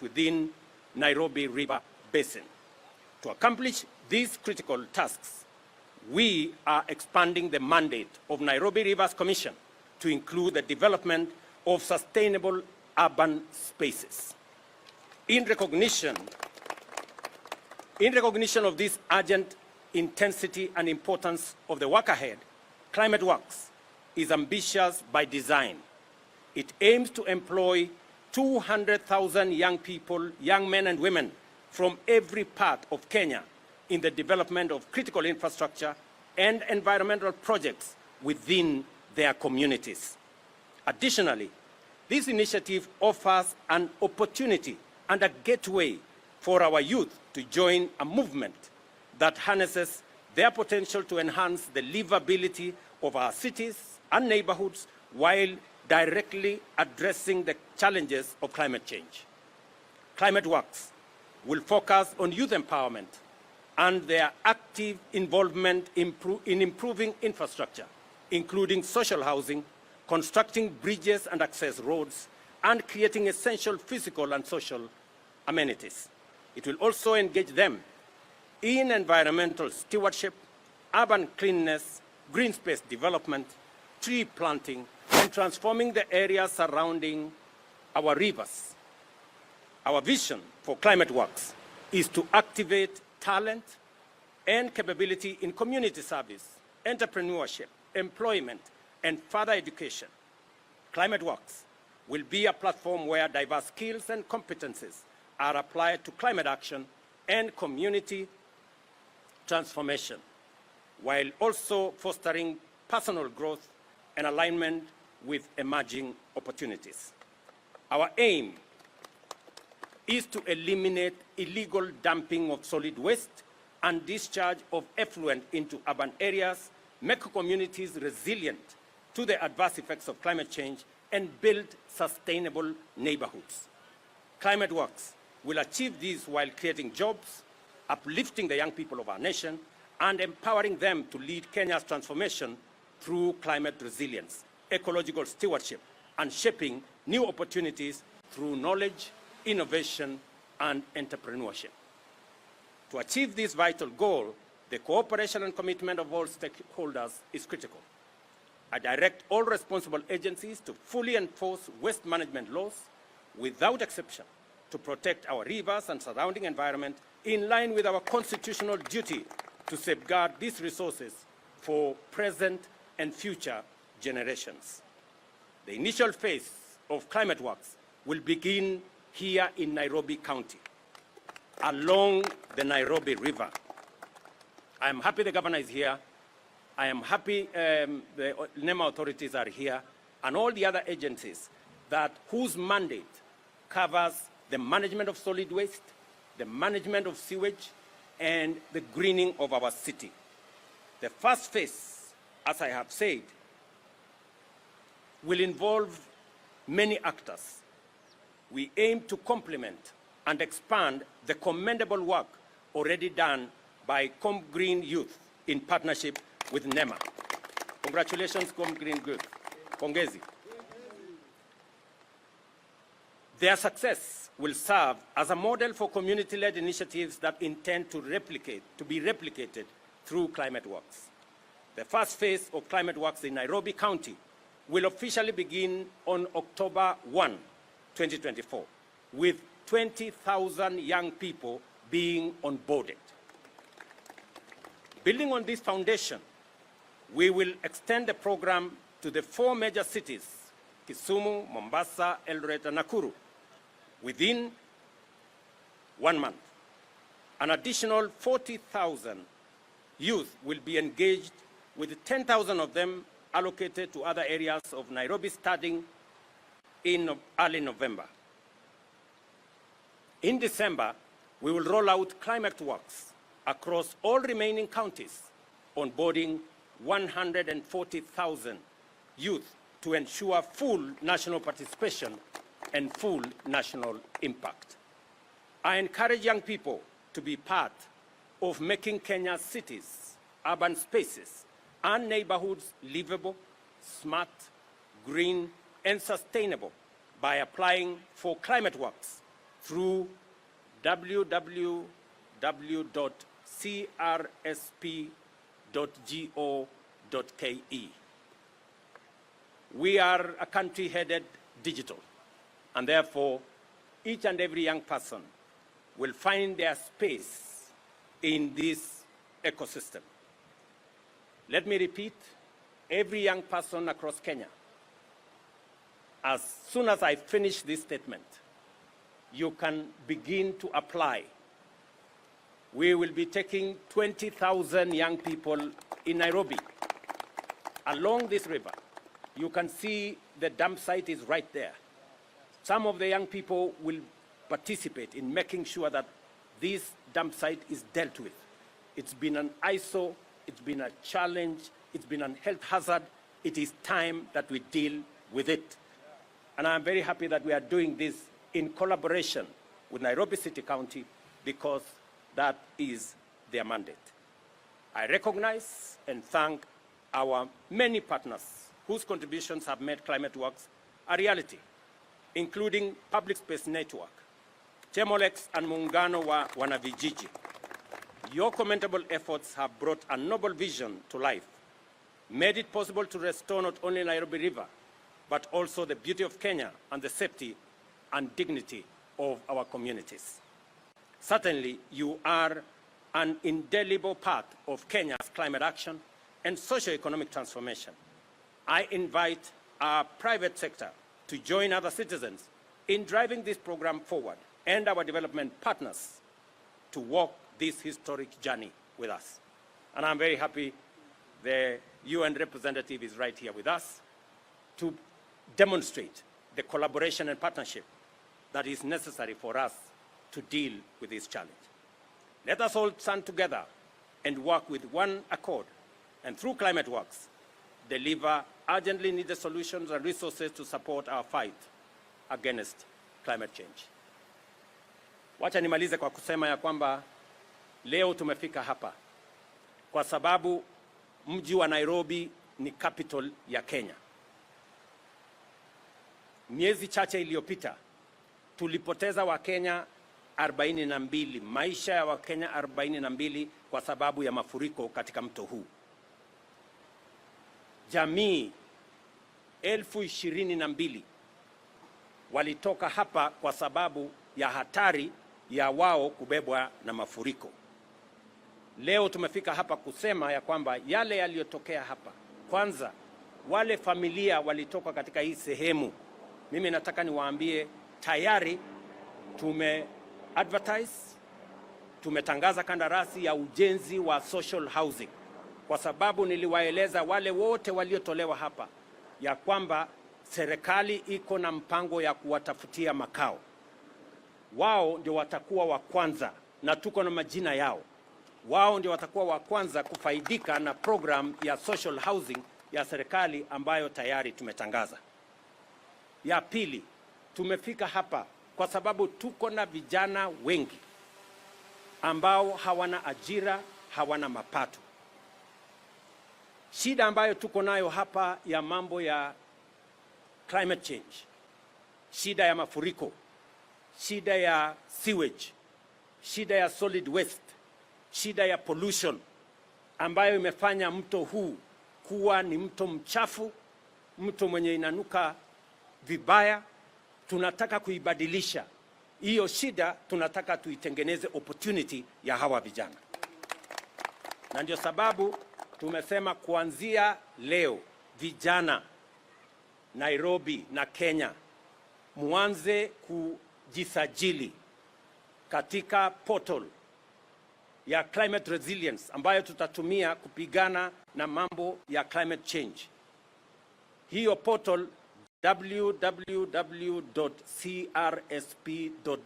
communities within Nairobi River Basin. To accomplish these critical tasks, we are expanding the mandate of Nairobi Rivers Commission to include the development of sustainable urban spaces. In recognition of this urgent intensity and importance of the work ahead, Climate Works is ambitious by design. It aims to employ 200,000 young people, young men and women from every part of Kenya in the development of critical infrastructure and environmental projects within their communities. Additionally, this initiative offers an opportunity and a gateway for our youth to join a movement that harnesses their potential to enhance the livability of our cities and neighborhoods while directly addressing the challenges of climate change. Climate Works will focus on youth empowerment and their active involvement in improving infrastructure, including social housing, constructing bridges and access roads, and creating essential physical and social amenities. It will also engage them in environmental stewardship, urban cleanliness, green space development, tree planting, and transforming the areas surrounding our rivers. Our vision for Climate Works is to activate talent and capability in community service, entrepreneurship, employment, and further education. Climate Works will be a platform where diverse skills and competencies are applied to climate action and community transformation, while also fostering personal growth and alignment with emerging opportunities. Our aim is to eliminate illegal dumping of solid waste and discharge of effluent into urban areas, make communities resilient to the adverse effects of climate change, and build sustainable neighborhoods. Climate Works will achieve this while creating jobs, uplifting the young people of our nation, and empowering them to lead Kenya's transformation through climate resilience, ecological stewardship, and shaping new opportunities through knowledge, innovation, and entrepreneurship. To achieve this vital goal, the cooperation and commitment of all stakeholders is critical. I direct all responsible agencies to fully enforce waste management laws without exception to protect our rivers and surrounding environment in line with our constitutional duty to safeguard these resources for present and future generations. The initial phase of Climate Works will begin here in Nairobi County, along the Nairobi River. I am happy the governor is here. I am happy the NEMA authorities are here and all the other agencies that whose mandate covers the management of solid waste, the management of sewage, and the greening of our city. The first phase, as I have said, will involve many actors. We aim to complement and expand the commendable work already done by Comgreen Youth in partnership with NEMA. Congratulations, Comgreen Youth. Pongezi. Their success will serve as a model for community-led initiatives that intend to be replicated through Climate Works. The first phase of Climate Works in Nairobi County will officially begin on October 1, 2024, with 20,000 young people being onboarded. Building on this foundation, we will extend the program to the four major cities, Kisumu, Mombasa, Eldoret, and Nakuru, within one month. An additional 40,000 youth will be engaged, with 10,000 of them allocated to other areas of Nairobi starting in early November. In December, we will roll out Climate Works across all remaining counties, onboarding 140,000 youth to ensure full national participation and full national impact. I encourage young people to be part of making Kenya's cities, urban spaces, and neighborhoods livable, smart, green, and sustainable by applying for Climate Works through www.crsp.go.ke. We are a country headed digital, and therefore, each and every young person will find their space in this ecosystem. Let me repeat, every young person across Kenya, as soon as I finish this statement, you can begin to apply. We will be taking 20,000 young people in Nairobi along this river. You can see the dump site is right there. Some of the young people will participate in making sure that this dump site is dealt with. It's been an eyesore, it's been a challenge, it's been a health hazard. It is time that we deal with it. And I'm very happy that we are doing this in collaboration with Nairobi City County because that is their mandate. I recognize and thank our many partners whose contributions have made Climate Works a reality, including Public Space Network, Chemolex and Muungano wa Wanavijiji. Your commendable efforts have brought a noble vision to life, made it possible to restore not only Nairobi River, but also the beauty of Kenya and the safety and dignity of our communities. Certainly, you are an indelible part of Kenya's climate action and socio-economic transformation. I invite our private sector to join other citizens in driving this program forward and our development partners to walk this historic journey with us. And I'm very happy the UN representative is right here with us to demonstrate the collaboration and partnership that is necessary for us to deal with this challenge. Let us all stand together and work with one accord, and through Climate Works, deliver urgently needed solutions and resources to support our fight against climate change. Wacha nimalize kwa kusema ya kwamba leo tumefika hapa kwa sababu mji wa Nairobi ni capital ya Kenya. Miezi chache iliyopita tulipoteza Wakenya 42, maisha ya Wakenya 42 kwa sababu ya mafuriko katika mto huu. Jamii 22,000 walitoka hapa kwa sababu ya hatari ya wao kubebwa na mafuriko. Leo tumefika hapa kusema ya kwamba yale yaliyotokea hapa, kwanza wale familia walitoka katika hii sehemu, mimi nataka niwaambie tayari tume advertise, tumetangaza kandarasi ya ujenzi wa social housing, kwa sababu niliwaeleza wale wote waliotolewa hapa ya kwamba serikali iko na mpango ya kuwatafutia makao. Wao ndio watakuwa wa kwanza, na tuko na majina yao. Wao ndio watakuwa wa kwanza kufaidika na program ya social housing ya serikali ambayo tayari tumetangaza. Ya pili, tumefika hapa kwa sababu tuko na vijana wengi ambao hawana ajira, hawana mapato. Shida ambayo tuko nayo hapa ya mambo ya climate change, shida ya mafuriko, shida ya sewage, shida ya solid waste, shida ya pollution ambayo imefanya mto huu kuwa ni mto mchafu, mto mwenye inanuka vibaya. Tunataka kuibadilisha hiyo shida, tunataka tuitengeneze opportunity ya hawa vijana, na ndio sababu tumesema kuanzia leo vijana Nairobi na Kenya muanze kujisajili katika portal ya climate resilience ambayo tutatumia kupigana na mambo ya climate change. Hiyo portal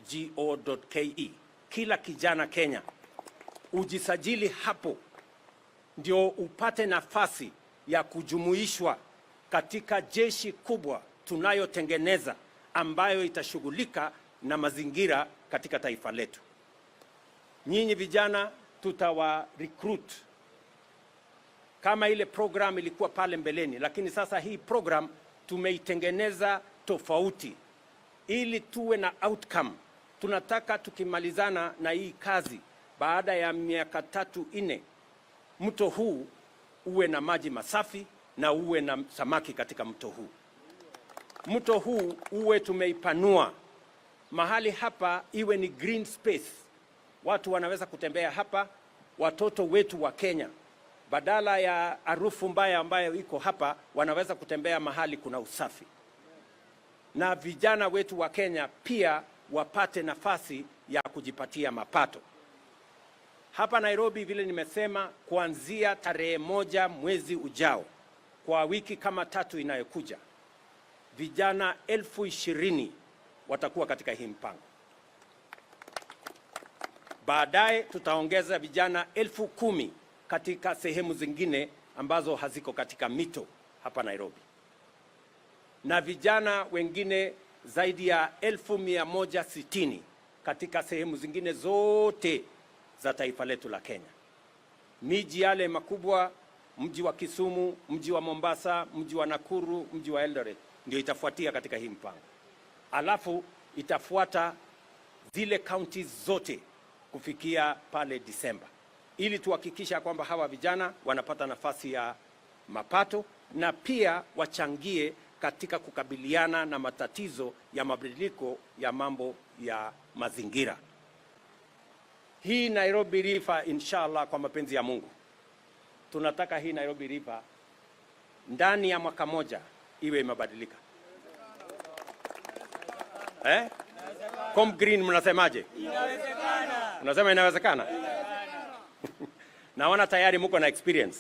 www.crsp.go.ke. Kila kijana Kenya ujisajili hapo, ndio upate nafasi ya kujumuishwa katika jeshi kubwa tunayotengeneza ambayo itashughulika na mazingira katika taifa letu. Nyinyi vijana tutawa recruit kama ile program ilikuwa pale mbeleni, lakini sasa hii program tumeitengeneza tofauti ili tuwe na outcome. Tunataka tukimalizana na hii kazi baada ya miaka 3, 4, mto huu uwe na maji masafi na uwe na samaki katika mto huu. Mto huu uwe tumeipanua mahali hapa, iwe ni green space, watu wanaweza kutembea hapa, watoto wetu wa Kenya badala ya harufu mbaya ambayo iko hapa, wanaweza kutembea mahali kuna usafi, na vijana wetu wa Kenya pia wapate nafasi ya kujipatia mapato. Hapa Nairobi, vile nimesema, kuanzia tarehe 1 mwezi ujao, kwa wiki kama 3 inayokuja, vijana 20,000 watakuwa katika hii mpango. Baadaye tutaongeza vijana 10,000 katika sehemu zingine ambazo haziko katika mito hapa Nairobi, na vijana wengine zaidi ya 160,000 katika sehemu zingine zote za taifa letu la Kenya. Miji yale makubwa, mji wa Kisumu, mji wa Mombasa, mji wa Nakuru, mji wa Eldoret ndio itafuatia katika hii mpango. Alafu itafuata zile kaunti zote kufikia pale Disemba, ili tuhakikisha kwamba hawa vijana wanapata nafasi ya mapato na pia wachangie katika kukabiliana na matatizo ya mabadiliko ya mambo ya mazingira. Hii Nairobi River, inshallah, kwa mapenzi ya Mungu, tunataka hii Nairobi River ndani ya mwaka moja iwe imebadilika. Eh? Com Green mnasemaje? Inawezekana. Unasema inawezekana? Naona tayari muko na experience.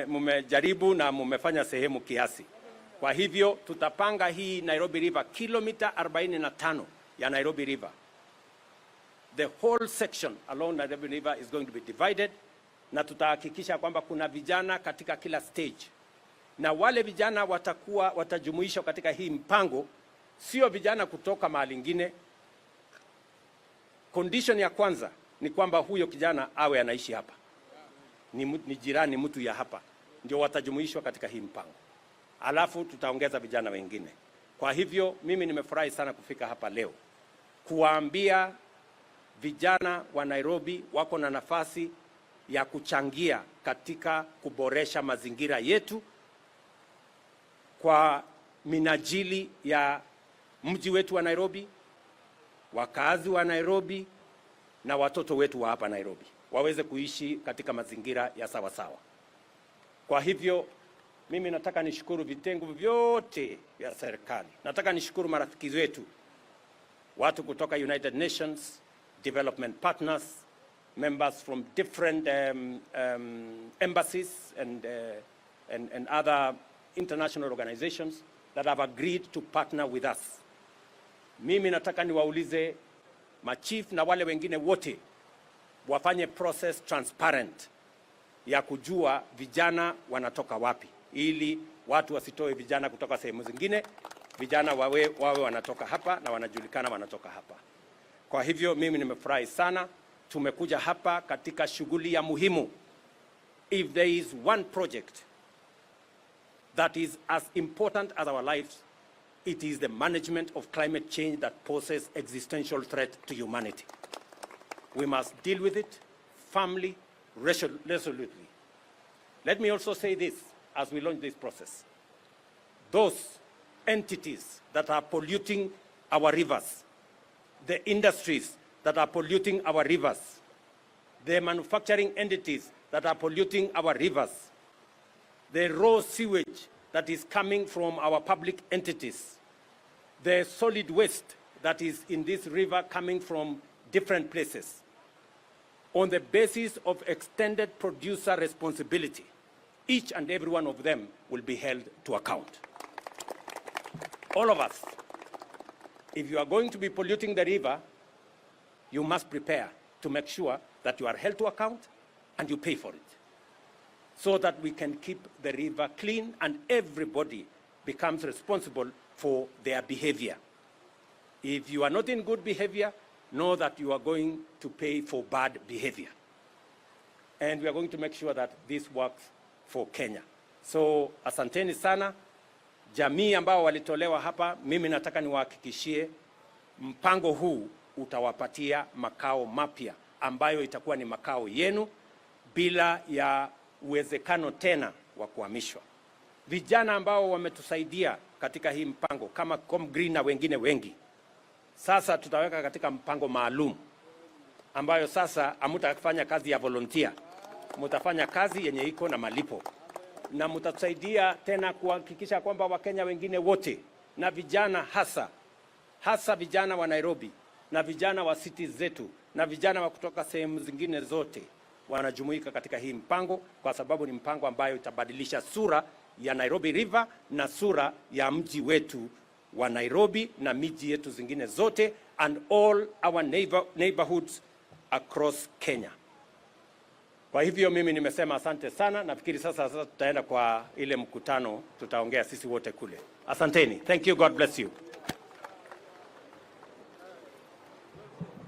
Mumejaribu na mumefanya sehemu kiasi. Kwa hivyo tutapanga hii Nairobi River, kilomita 45 ya Nairobi River. The whole section along Nairobi River is going to be divided, na tutahakikisha kwamba kuna vijana katika kila stage, na wale vijana watakuwa watajumuishwa katika hii mpango, sio vijana kutoka mahali ingine. Condition ya kwanza ni kwamba huyo kijana awe anaishi hapa, ni jirani mtu ya hapa, ndio watajumuishwa katika hii mpango. Alafu tutaongeza vijana wengine. Kwa hivyo mimi nimefurahi sana kufika hapa leo kuwaambia vijana wa Nairobi wako na nafasi ya kuchangia katika kuboresha mazingira yetu kwa minajili ya mji wetu wa Nairobi, wakazi wa Nairobi na watoto wetu wa hapa Nairobi waweze kuishi katika mazingira ya sawa sawa. Kwa hivyo mimi nataka nishukuru vitengo vyote vya serikali. Nataka nishukuru marafiki wetu, watu kutoka United Nations, development partners, members from different embassies and other international organizations that have agreed to partner with us. Mimi nataka niwaulize machief na wale wengine wote wafanye process transparent ya kujua vijana wanatoka wapi, ili watu wasitoe vijana kutoka sehemu zingine, vijana wawe wanatoka hapa na wanajulikana wanatoka hapa. Kwa hivyo mimi nimefurahi sana, tumekuja hapa katika shughuli ya muhimu. If there is one project that is as important as our lives, it is the management of climate change that poses existential threat to humanity. We must deal with it firmly, resolutely. Let me also say this as we launch this process. Those entities that are polluting our rivers, the industries that are polluting our rivers, the manufacturing entities that are polluting our rivers, the raw sewage that is coming from our public entities, the solid waste that is in this river coming from different places, on the basis of extended producer responsibility, each and every one of them will be held to account. All of us, if you are going to be polluting the river, you must prepare to make sure that you are held to account and you pay for it, so that we can keep the river clean and everybody becomes responsible for their behavior. If you are not in good behavior, know that you are going to pay for bad behavior. And we are going to make sure that this works for Kenya. So asanteni sana jamii ambao walitolewa hapa. Mimi nataka niwahakikishie Mpango huu utawapatia makao mapya ambayo itakuwa ni makao yenu bila ya uwezekano tena wa kuhamishwa. Vijana ambao wametusaidia katika hii mpango kama Comgreen na wengine wengi, sasa tutaweka katika mpango maalum ambayo sasa hamutafanya kazi ya volunteer, mutafanya kazi yenye iko na malipo, na mtatusaidia tena kuhakikisha kwamba Wakenya wengine wote na vijana, hasa hasa vijana wa Nairobi na vijana wa city zetu na vijana wa kutoka sehemu zingine zote wanajumuika katika hii mpango, kwa sababu ni mpango ambayo itabadilisha sura ya Nairobi River na sura ya mji wetu wa Nairobi na miji yetu zingine zote and all our neighborhoods across Kenya. Kwa hivyo mimi nimesema asante sana. Nafikiri sasa tutaenda kwa ile mkutano, tutaongea sisi wote kule. Asanteni. Thank you. God bless you.